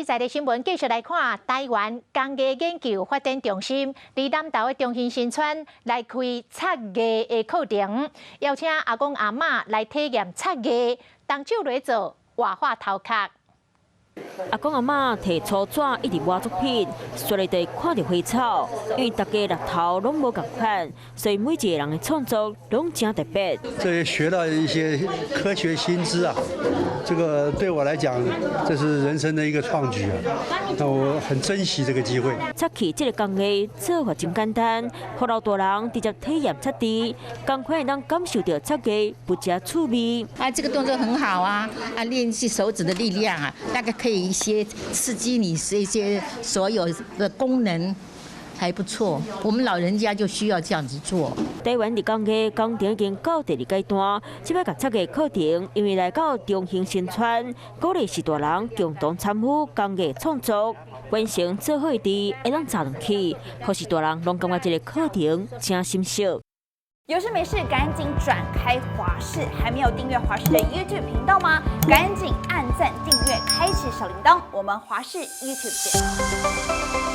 在地新聞繼續來看，臺灣工藝研究發展中心佇南投的中興新村來開漆藝的課程，邀請阿公阿嬤來體驗漆藝，動手來做活畫頭殼。阿公阿嬤提粗紙一直畫作品，紲咧就看著花草，因為大家綠頭攏無仝款，所以每一個人的創作攏誠特別。這也學到一些科學新知啊，這個對我來講，這是人生的一個創舉啊，那我很珍惜這個機會。漆器這个工藝做法真簡單，予老大人直接體驗漆佇，仝款會當感受著漆藝不食趣味。啊，這個動作很好啊，啊，練習手指的力量啊，大概可以一些刺激你這些所有的功能，還不錯。我們老人家就需要這樣子做。臺灣佇工藝工程已經到第二階段，這擺共漆藝課程，因為來到中興新村，鼓勵序大人共同參與工藝創作，完成做好的字會當紮轉去，予序大人攏感覺這個課程誠心適。有事沒事趕緊轉開華視，還沒有訂閱華視的 YouTube 頻道嗎？趕緊按讚、訂閱、開啟小鈴鐺，我們華視 YouTube 見。